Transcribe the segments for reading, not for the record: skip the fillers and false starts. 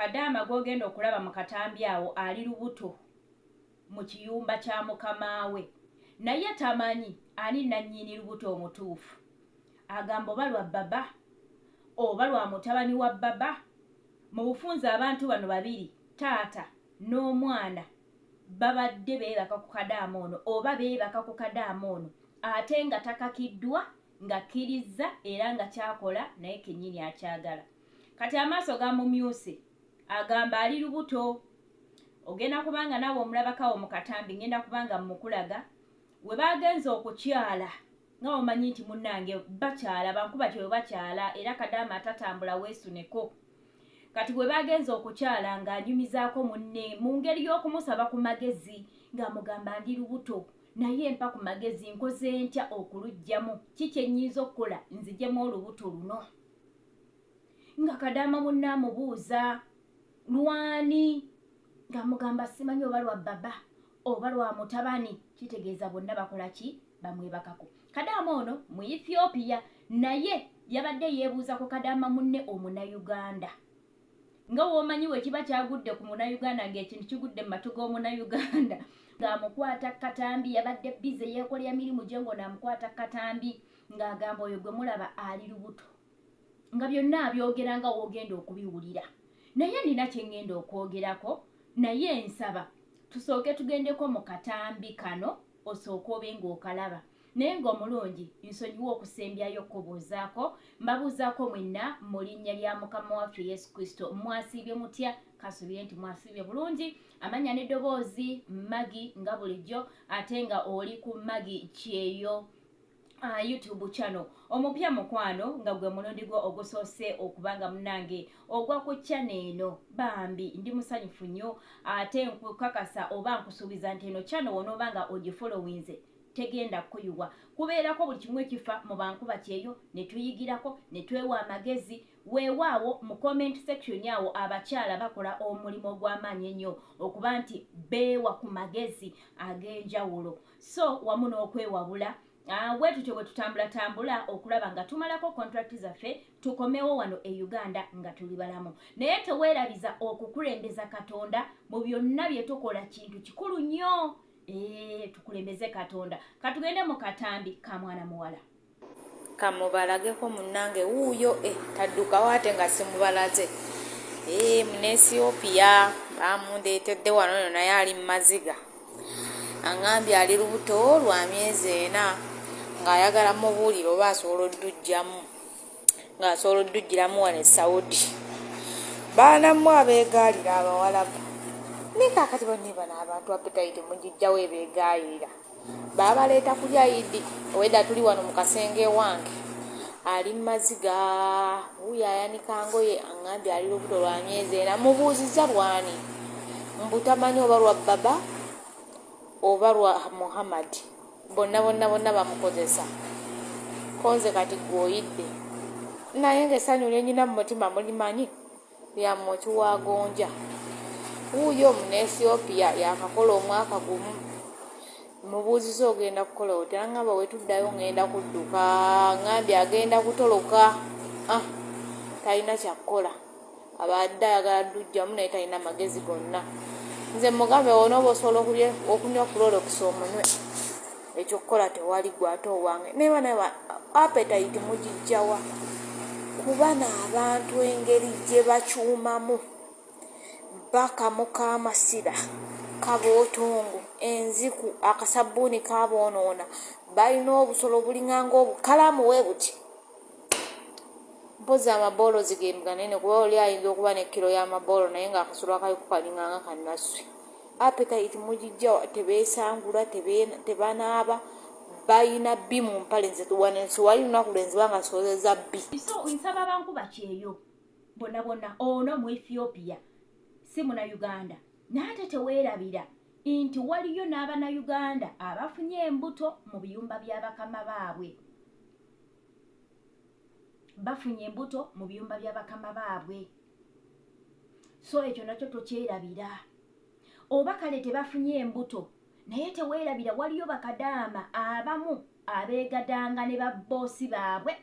Kadaama gw'ogenda okulaba mu katambi awo ali lubuto mu kiyumba kya mukamaawe, naye tamanyi ani nannyini lubuto omutuufu. Agamba oba lwa baba oba lwa mutabani wa baba. Mu bufunze abantu bano babiri, taata n'omwana, babadde beebaka ku kadaama ono oba beebaka ku kadaama ono, ate nga takakiddwa, ng'akkirizza era nga kyakola naye kennyini akyagala. Kati amaaso gamumyuse, agamba ali lubuto. Ogenda kubanga naawe omulabakawo mu katambi, ngenda kubanga mmukulaga we bagenze okukyala, nga omanyi nti munnange bakyala bankuba kyewe bakyala, era kadaama atatambula weesuneko. Kati bwe bagenze okukyala ng'anyumizaako munne mu ngeri y'okumusaba ku magezi, ng'amugamba ndi lubuto naye mpa ku magezi, nkoze ntya okuluggyamu, ki kye nnyinza okukola nzigyemu olubuto luno? Nga kadaama munne amubuuza lwani, ng'amugamba simanyi oba lwa baba oba lwa mutabani. Kitegeeza bonna bakola ki? Bamwebakako. Kadaama ono mu Ethiopia, naye yabadde yeebuuza ku kadaama munne omunnayuganda, nga w'omanyi we kiba kyagudde ku munnayuganda, ng'ekintu kigudde mu matu g'omunnayuganda, ng'amukwata katambi. Yabadde busy yeekolera mirimu gye, ng'ono amukwata katambi ng'agamba oyo gwe mulaba ali lubuto, nga byonna abyogera nga w'ogenda okubiwulira. Naye nina kye ŋŋenda okwogerako, naye nsaba tusooke tugendeko mu katambi kano, osooke obe ng'okalaba. Naye ng'omulungi nsonyiwa okusembyayo okubuuzaako, mbabuuzaako mwenna mu linnya lya Mukama waffe Yesu Kristo, mwasiibye mutya? Kasuubire nti mwasiibye bulungi. Amanya n'eddoboozi Magi nga bulijjo, ate nga oli ku Magi Kyeyo YouTube channel. Omupya mukwano, nga gwe mulundi gwo ogusoose okubanga munange ogwa ku channel eno, bambi ndi musanyufu nnyo, ate nkukakasa oba nkusuubiza nti eno channel wonooba nga ogifollowinze tegenda kukuyiwa. Kubeerako buli kimu ekifa mu bankuba kyeyo, ne tuyigirako ne twewa amagezi. Weewaawo mu comment section awo abakyala bakola omulimu ogw'amaanyi ennyo okuba nti beewa ku magezi ag'enjawulo, so wamu n'okwewabula. Bwe tutyo bwe tutambulatambula okulaba nga tumalako contract zaffe, tukomewo wano e Uganda nga tuli balamu. Naye teweerabiza okukulembeza Katonda mu byonna bye tukola, kintu kikulu nnyo. Tukulembeze Katonda. Katugende mu katambi ka mwana muwala. Kamubalageko munnange wuuyo, taddukawo ate nga simubalaze. Muneesiyopiya bamundeetedde wano no, naye ali mu maziga, aŋŋambye ali lubuto lwa myezi 4, ng'ayagala mubuulire oba asobola oddugyamu, ng'asobola oddugiramu wano e Saudi. Baana mmwe abeegaalira Abawalabu, naye kaakati banne bano abantu appetite mugijjawo ebeegaayirira, baabaleeta kulya idi. Owedda tuli wano mu kasenge ewange, ali mu maziga, wuuyo ayanika ngoye, aŋŋambye ali lubuto lwa myezi 4. Mubuuzizza lwani, mbu tamanyi oba lwa baba oba lwa Muhammad, bonna bonna bonna bamukozesa. Konze kati gweoyidde, naye ngaessanyu lyenyina mu mutima mulimanyi lya mwoki wa gonja. Wuuyo omuneethiopia yakakola omwaka gumu. Mubuuziza ogenda kukola otya, ngamba wetuddayo ngenda kudduka. Ngambye agenda kutoloka, ah, talina kyakukola, abadde ayagala ddujjamu naye talina magezi gonna. Nze mugambe wona oba osobola okunywa Clorox omunywe, ekyokukola tewali, gwe ate owange. Naye bana appetite mugijjawa? Kuba n'abantu engeri gye bakyumamu, bakamuka amasira kabootongo, enziku, akasabbuuni kaboonoona, balina obusolo bulinganga obukalaamu we buti. Mpozi amaboolozi ge ganene, kuba oli ayinza okuba ne kiro y'amaboolo naye ng'akasolo akaliko kalinganga kannasswi. Appetite mugijjawa? Tebeesangula, tebanaaba, balina bbi mu mpale. Nze wano siwali lunaku lwe nziba nga soozeza bbi. So nsaba bankuba kyeyo bonna bonna, ono mu Ethiopia si muna Uganda, naye ate teweerabira nti waliyo n'Abannayuganda abafunye embuto mu biyumba by'abakama baabwe. Bafunye embuto mu biyumba by'abakama baabwe, so ekyo nakyo tokyerabira. Oba kale tebafunye embuto, naye teweerabira waliyo bakadaama abamu abeegadanga ne babboosi baabwe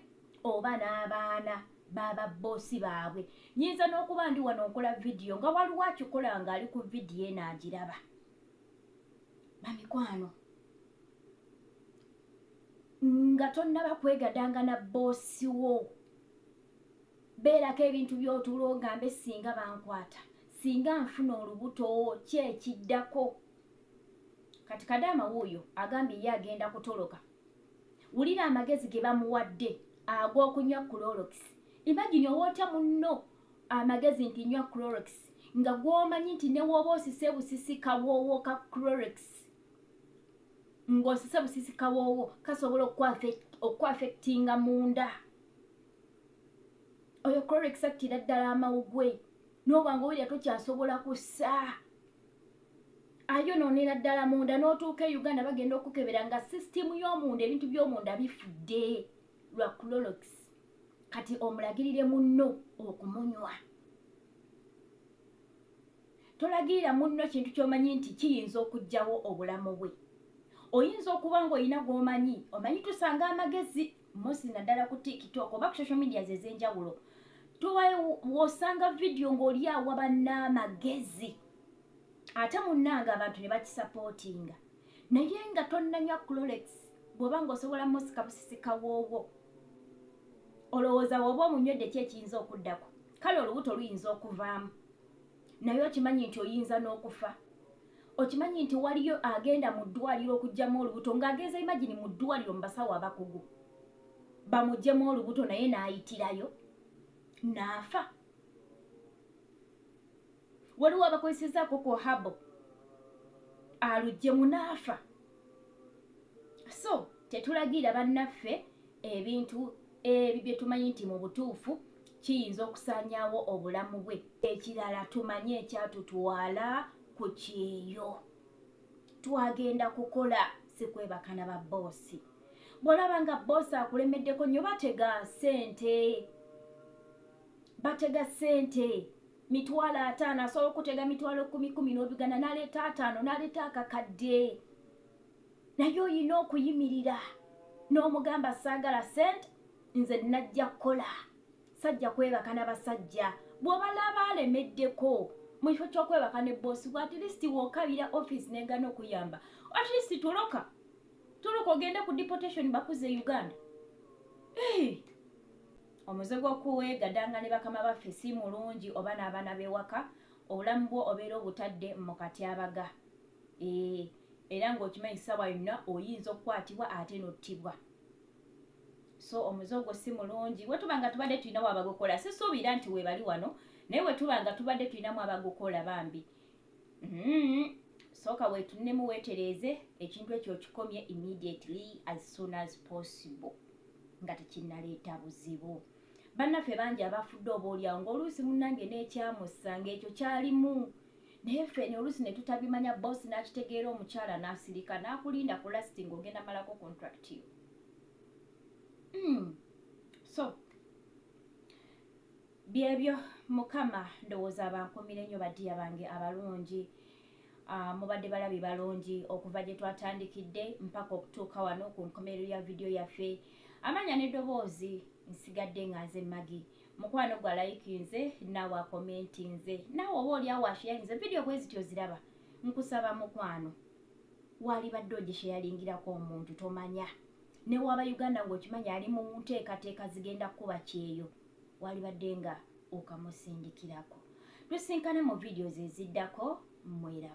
oba n'abaana. Baba bboosi baabwe. Nyinza n'okuba ndi wano nkola vidiyo nga waliwo akikola ng'ali ku vidiyo eno agiraba. Bamikwano, nga tonnaba kwegadanga na bboosi wo, beerako ebintu by'otuula ogambe, singa bankwata, singa nfuna olubuto, ki ekiddako? Kati kadaama wuuyo agambye ye agenda kutoloka. Wulira amagezi ge bamuwadde ag'okunywa Clorox. Imagine, owootya munno amagezi nti nywa Clorox, nga gw'omanyi nti ne wooba osise busisi kawoowo ka Clorox, ng'osise busisi kawoowo kasobola okwaffectinga munda. Oyo Clorox attira ddala amawugwe, n'oba nga owulira tokyasobola kussa, ayonoonera ddala munda. N'otuuka e Uganda bagenda okukebera nga sisitimu y'omunda, ebintu by'omunda bifudde lwa Clorox. Kati omulagirire munno okumunywa? Tolagirira munno kintu ky'omanyi nti kiyinza okuggyawo obulamu bwe. Oyinza okuba ng'olina gw'omanyi, omanyi tusanga amagezi mosi naddala ku TikTok oba ku social medias ez'enjawulo. Wosanga vidiyo ng'oli awa bannaamagezi, ate munnange abantu ne bakisapootinga, naye nga tonnanywa Clorox, bw'oba ng'osobola musika busisi kawoowo, olowooza bw'oba omunywedde ki ekiyinza okuddako? Kale olubuto luyinza okuvaamu, naye okimanyi nti oyinza n'okufa? Okimanyi nti waliyo agenda mu ddwaliro okuggyamu olubuto, ng'agenza, imagine, mu ddwaliro mu basawo abakugu bamuggyemu olubuto, naye n'ayitirayo n'afa? Waliwo abakozesezaako ku herbal aluggyemu n'afa. So tetulagira bannaffe ebintu ebyo bye tumanyi nti mu butuufu kiyinza okusaanyaawo obulamu bwe. Ekirala, tumanye ekyatutwala ku kyeyo. Twagenda kukola, si kwebaka na babboosi. Bw'olaba nga bboosi akulemeddeko nnyo, batega ssente, batega ssente 50,000, asobola okutega 10,000 n'obigana, n'aleeta 50, n'aleeta akakadde, naye oyina okuyimirira n'omugamba, saagala ssente, nze najja kukola, sajja kwebaka n'abasajja. Bw'obalaba alemeddeko, mu kifo ky'okwebaka ne boosi bw, at least w'okabira office negana okuyamba, at least toloka, toloka ogende ku deportation bakuze e Uganda. Hey! Omuze gw'okuweegadanga ne bakama baffe si mulungi, oba n'abaana b'ewaka. Obulamu bwo obeera obutadde mu katyabaga, era ng'okimanyi ssaawa yonna oyinza okukwatibwa ate n'ottibwa. So omuze ogwo si mulungi. Wetuba nga tubadde tulinamu abagukola, sisuubira nti weebali wano, naye wetuba nga tubadde tulinamu abagukola, bambi, sooka weetunemu, weetereeze ekintu ekyo, okikomye immediately, as soon as possible, nga tekinnaleeta buzibu. Bannaffe bangi abafudde oba oliawo ng'oluusi munnange n'ekyamussa ng'ekyo kyalimu, naye ffene oluusi ne tutabimanya. Bosi n'akitegeera, omukyala n'asirika n'akulinda ku last ng'ogenda malako contract yo. So byebyo. Mukama ndowooza abankumire nnyo, baddiya bange abalungi. Mubadde balabi balungi okuva gye twatandikidde mpaka okutuuka wano ku nkomerero ya vidiyo yaffe. Amanya n'eddoboozi nsigadde nga nze Magi. Mukwano gwa likinze, naawe acommentinze, naawe oba oli awo asharinze vidiyo bwe zityo ziraba. Nkusaba mukwano, walibadde ogisharelingirako omuntu tomanya, newaba Uganda ng'okimanyi ali mu nteekateeka zigenda kuba kyeyo, walibadde nga okamusindikirako. Tusinkane mu videos eziddako. Mweraba.